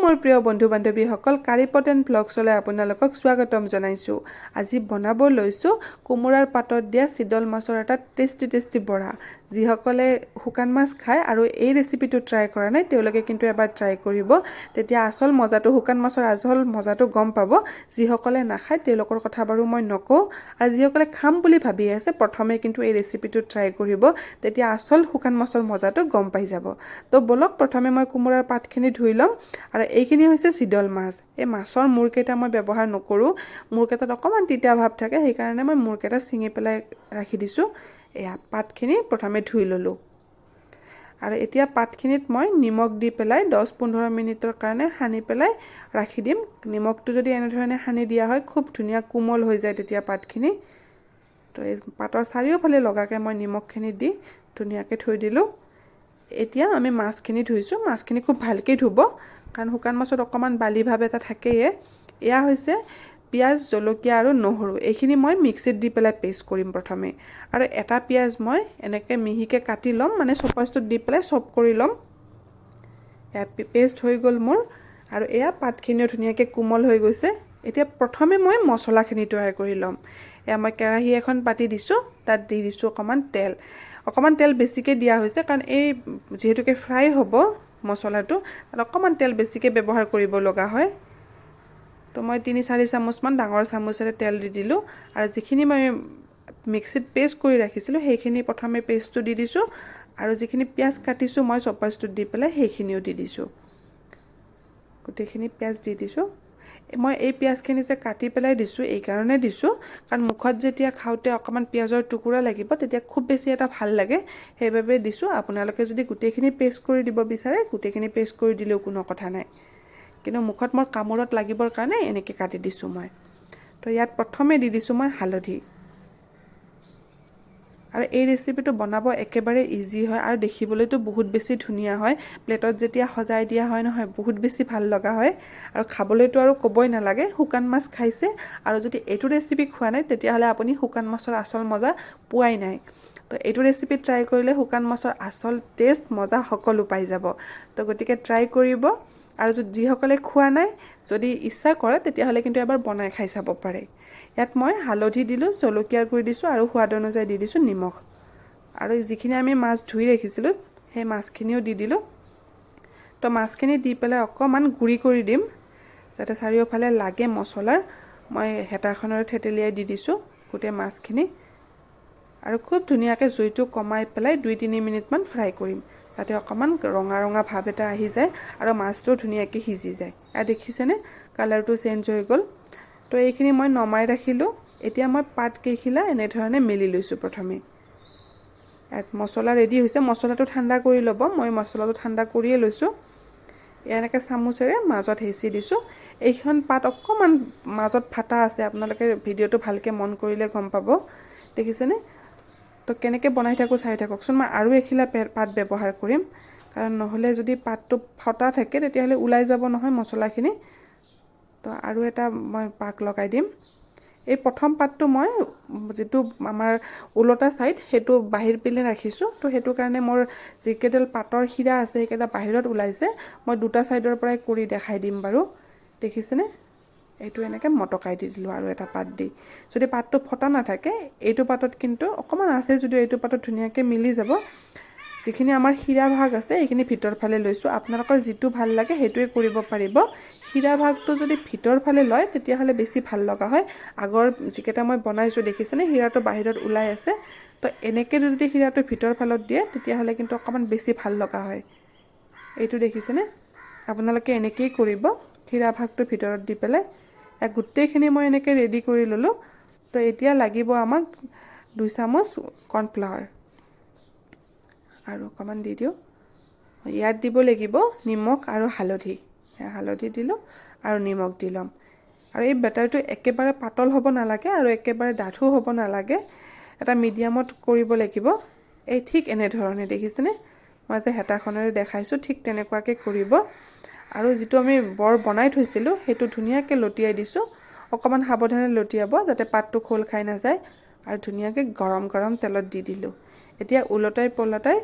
মোৰ প্ৰিয় বন্ধু বান্ধৱীসকল, কাৰিপট এণ্ড ভ্লগছলৈ আপোনালোকক স্বাগতম জনাইছোঁ। আজি বনাব লৈছোঁ কোমোৰাৰ পাতত দিয়া চিদল মাছৰ এটা টেষ্টি টেষ্টি বৰা। যিসকলে শুকান মাছ খায় আৰু এই ৰেচিপিটো ট্ৰাই কৰা নাই, তেওঁলোকে কিন্তু এবাৰ ট্ৰাই কৰিব। তেতিয়া আচল মজাটো, শুকান মাছৰ আচল মজাটো গম পাব। যিসকলে নাখায়, তেওঁলোকৰ কথা বাৰু মই নকওঁ। আৰু যিসকলে খাম বুলি ভাবি আছে, প্ৰথমে কিন্তু এই ৰেচিপিটো ট্ৰাই কৰিব। তেতিয়া আচল শুকান মাছৰ মজাটো গম পাই যাব। তো ব'লক, প্ৰথমে মই কোমোৰাৰ পাতখিনি ধুই ল'ম। আৰু এইখিনি হৈছে চিদল মাছ। এই মাছৰ মূৰকেইটা মই ব্যৱহাৰ নকৰোঁ। মূৰকেইটাত অকণমান তিতা ভাৱ থাকে, সেইকাৰণে মই মূৰকেইটা ছিঙি পেলাই ৰাখি দিছোঁ। এয়া পাতখিনি প্ৰথমে ধুই ল'লোঁ আৰু এতিয়া পাতখিনিত মই নিমখ দি পেলাই 10-15 মিনিটৰ কাৰণে সানি পেলাই ৰাখি দিম। নিমখটো যদি এনেধৰণে সানি দিয়া হয়, খুব ধুনীয়া কোমল হৈ যায় তেতিয়া পাতখিনি। তো এই পাতৰ চাৰিওফালে লগাকৈ মই নিমখখিনি দি ধুনীয়াকৈ থৈ দিলোঁ। এতিয়া আমি মাছখিনি ধুইছোঁ। মাছখিনি খুব ভালকৈ ধুব, কাৰণ শুকান মাছত অকণমান বালি ভাৱ এটা থাকেয়ে। এয়া হৈছে পিঁয়াজ, জলকীয়া আৰু নহৰু। এইখিনি মই মিক্সিত দি পেলাই পেষ্ট কৰিম প্ৰথমে। আৰু এটা পিঁয়াজ মই এনেকৈ মিহিকৈ কাটি ল'ম, মানে চপাৰ্ছটোত দি পেলাই চপ কৰি ল'ম। এয়া পেষ্ট হৈ গ'ল মোৰ। আৰু এয়া পাতখিনিও ধুনীয়াকৈ কোমল হৈ গৈছে। এতিয়া প্ৰথমে মই মছলাখিনি তৈয়াৰ কৰি ল'ম। এয়া মই কেৰাহী এখন পাতি দিছোঁ। তাত দি দিছোঁ অকণমান তেল। অকণমান তেল বেছিকৈ দিয়া হৈছে, কাৰণ এই যিহেতুকে ফ্ৰাই হ'ব মছলাটো, তাত অকণমান তেল বেছিকৈ ব্যৱহাৰ কৰিব লগা হয়। তো মই 3-4 চামুচমান ডাঙৰ চামুচেৰে তেল দি দিলোঁ। আৰু যিখিনি মই মিক্সিত পেষ্ট কৰি ৰাখিছিলোঁ, সেইখিনি প্ৰথমে পেষ্টটো দি দিছোঁ। আৰু যিখিনি পিঁয়াজ কাটিছোঁ মই চপাৰ্ছটোত দি পেলাই, সেইখিনিও দি দিছোঁ। গোটেইখিনি পিঁয়াজ দি দিছোঁ মই। এই পিঁয়াজখিনি যে কাটি পেলাই দিছোঁ, এইকাৰণে দিছোঁ, কাৰণ মুখত যেতিয়া খাওঁতে অকণমান পিঁয়াজৰ টুকুৰা লাগিব, তেতিয়া খুব বেছি এটা ভাল লাগে, সেইবাবে দিছোঁ। আপোনালোকে যদি গোটেইখিনি পেষ্ট কৰি দিব বিচাৰে, গোটেইখিনি পেষ্ট কৰি দিলেও কোনো কথা নাই। কিন্তু মুখত মোৰ কামোৰত লাগিবৰ কাৰণে এনেকৈ কাটি দিছোঁ মই। তো ইয়াত প্ৰথমে দি দিছোঁ মই হালধি। আৰু এই ৰেচিপিটো বনাব একেবাৰে ইজি হয় আৰু দেখিবলৈতো বহুত বেছি ধুনীয়া হয়। প্লেটত যেতিয়া সজাই দিয়া হয় নহয়, বহুত বেছি ভাল লগা হয়। আৰু খাবলৈতো আৰু ক'বই নালাগে। শুকান মাছ খাইছে আৰু যদি এইটো ৰেচিপি খোৱা নাই, তেতিয়াহ'লে আপুনি শুকান মাছৰ আচল মজা পোৱাই নাই। তো এইটো ৰেচিপি ট্ৰাই কৰিলে শুকান মাছৰ আচল টেষ্ট, মজা সকলো পাই যাব। তো গতিকে ট্ৰাই কৰিব। আৰু যিসকলে খোৱা নাই, যদি ইচ্ছা কৰে, তেতিয়াহ'লে কিন্তু এবাৰ বনাই খাই চাব পাৰে। ইয়াত মই হালধি দিলোঁ, জলকীয়াৰ গুড়ি দিছোঁ আৰু সোৱাদ অনুযায়ী দি দিছোঁ নিমখ। আৰু যিখিনি আমি মাছ ধুই ৰাখিছিলোঁ, সেই মাছখিনিও দি দিলোঁ। তো মাছখিনি দি পেলাই অকণমান গুড়ি কৰি দিম, যাতে চাৰিওফালে লাগে মছলাৰ। মই হেতাখনেৰে থেতেলিয়াই দি দিছোঁ গোটেই মাছখিনি। আৰু খুব ধুনীয়াকৈ জুইটো কমাই পেলাই 2-3 মিনিটমান ফ্ৰাই কৰিম, যাতে অকণমান ৰঙা ৰঙা ভাৱ এটা আহি যায় আৰু মাছটো ধুনীয়াকৈ সিজি যায়। ইয়াত দেখিছেনে, কালাৰটো চেঞ্জ হৈ গ'ল। তো এইখিনি মই নমাই ৰাখিলোঁ। এতিয়া মই পাত কেইখিলা এনেধৰণে মেলি লৈছোঁ প্ৰথমে। ইয়াত মছলা ৰেডি হৈছে। মছলাটো ঠাণ্ডা কৰি ল'ব। মই মছলাটো ঠাণ্ডা কৰিয়ে লৈছোঁ। এনেকৈ চামুচেৰে মাজত হেঁচি দিছোঁ। এইখন পাত অকণমান মাজত ফাটা আছে। আপোনালোকে ভিডিঅ'টো ভালকৈ মন কৰিলে গম পাব। দেখিছেনে? তো কেনেকৈ বনাই থাকোঁ চাই থাককচোন। মই আৰু এখিলা পাত ব্যৱহাৰ কৰিম, কাৰণ নহ'লে যদি পাতটো ফটা থাকে, তেতিয়াহ'লে ওলাই যাব নহয় মছলাখিনি। তো আৰু এটা মই পাক লগাই দিম। এই প্ৰথম পাতটো মই যিটো আমাৰ ওলটা ছাইড, সেইটো বাহিৰ পিনে ৰাখিছোঁ। তো সেইটো কাৰণে মোৰ যিকেইডাল পাতৰ শিৰা আছে, সেইকেইটা বাহিৰত ওলাইছে। মই দুটা ছাইডৰ পৰাই কৰি দেখাই দিম বাৰু। দেখিছেনে? এইটো এনেকৈ মটকাই দি দিলোঁ আৰু এটা পাত দি। যদি পাতটো ফটা নাথাকে, এইটো পাতত কিন্তু অকণমান আছে যদিও এইটো পাতত ধুনীয়াকৈ মিলি যাব। যিখিনি আমাৰ শিৰা ভাগ আছে, এইখিনি ভিতৰ ফালে লৈছোঁ। আপোনালোকৰ যিটো ভাল লাগে, সেইটোৱে কৰিব পাৰিব। শিৰা ভাগটো যদি ভিতৰ ফালে লয়, তেতিয়াহ'লে বেছি ভাল লগা হয়। আগৰ যিকেইটা মই বনাইছোঁ, দেখিছেনে, শিৰাটো বাহিৰত ওলাই আছে। তো এনেকৈ যদি শিৰাটো ভিতৰ ফালত দিয়ে, তেতিয়াহ'লে কিন্তু অকণমান বেছি ভাল লগা হয়। এইটো দেখিছেনে? আপোনালোকে এনেকেই কৰিব, শিৰা ভাগটো ভিতৰত দি পেলাই। গোটেইখিনি মই এনেকৈ ৰেডি কৰি ল'লোঁ। তো এতিয়া লাগিব আমাক 2 চামুচ কৰ্ণফ্লাৱাৰ আৰু অকণমান দি দিওঁ। ইয়াত দিব লাগিব নিমখ আৰু হালধি। হালধি দিলোঁ আৰু নিমখ দি ল'ম। আৰু এই বেটাৰটো একেবাৰে পাতল হ'ব নালাগে আৰু একেবাৰে ডাঠো হ'ব নালাগে। এটা মিডিয়ামত কৰিব লাগিব। এই ঠিক এনেধৰণে, দেখিছেনে, মই যে হেতাখনেৰে দেখাইছোঁ, ঠিক তেনেকুৱাকৈ কৰিব। আৰু যিটো আমি বৰ বনাই থৈছিলোঁ, সেইটো ধুনীয়াকৈ লটিয়াই দিছোঁ। অকণমান সাৱধানে লটিয়াব, যাতে পাতটো খোল খাই নাযায়। আৰু ধুনীয়াকৈ গৰম গৰম তেলত দি দিলোঁ। এতিয়া ওলটাই পলটাই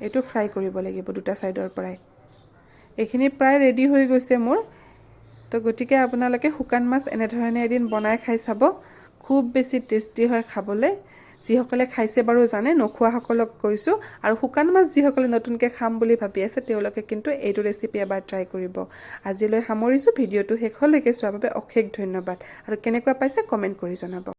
এইটো ফ্ৰাই কৰিব লাগিব দুটা ছাইডৰ পৰাই। এইখিনি প্ৰায় ৰেডি হৈ গৈছে মোৰ। তো গতিকে আপোনালোকে শুকান মাছ এনেধৰণে এদিন বনাই খাই চাব, খুব বেছি টেষ্টি হয় খাবলৈ। যিসকলে খাইছে বাৰু জানে, নোখোৱাসকলক কৈছোঁ। আৰু শুকান মাছ যিসকলে নতুনকৈ খাম বুলি ভাবি আছে, তেওঁলোকে কিন্তু এইটো ৰেচিপি এবাৰ ট্ৰাই কৰিব। আজিলৈ সামৰিছোঁ। ভিডিঅ'টো শেষলৈকে চোৱাৰ বাবে অশেষ ধন্যবাদ আৰু কেনেকুৱা পাইছে কমেণ্ট কৰি জনাব।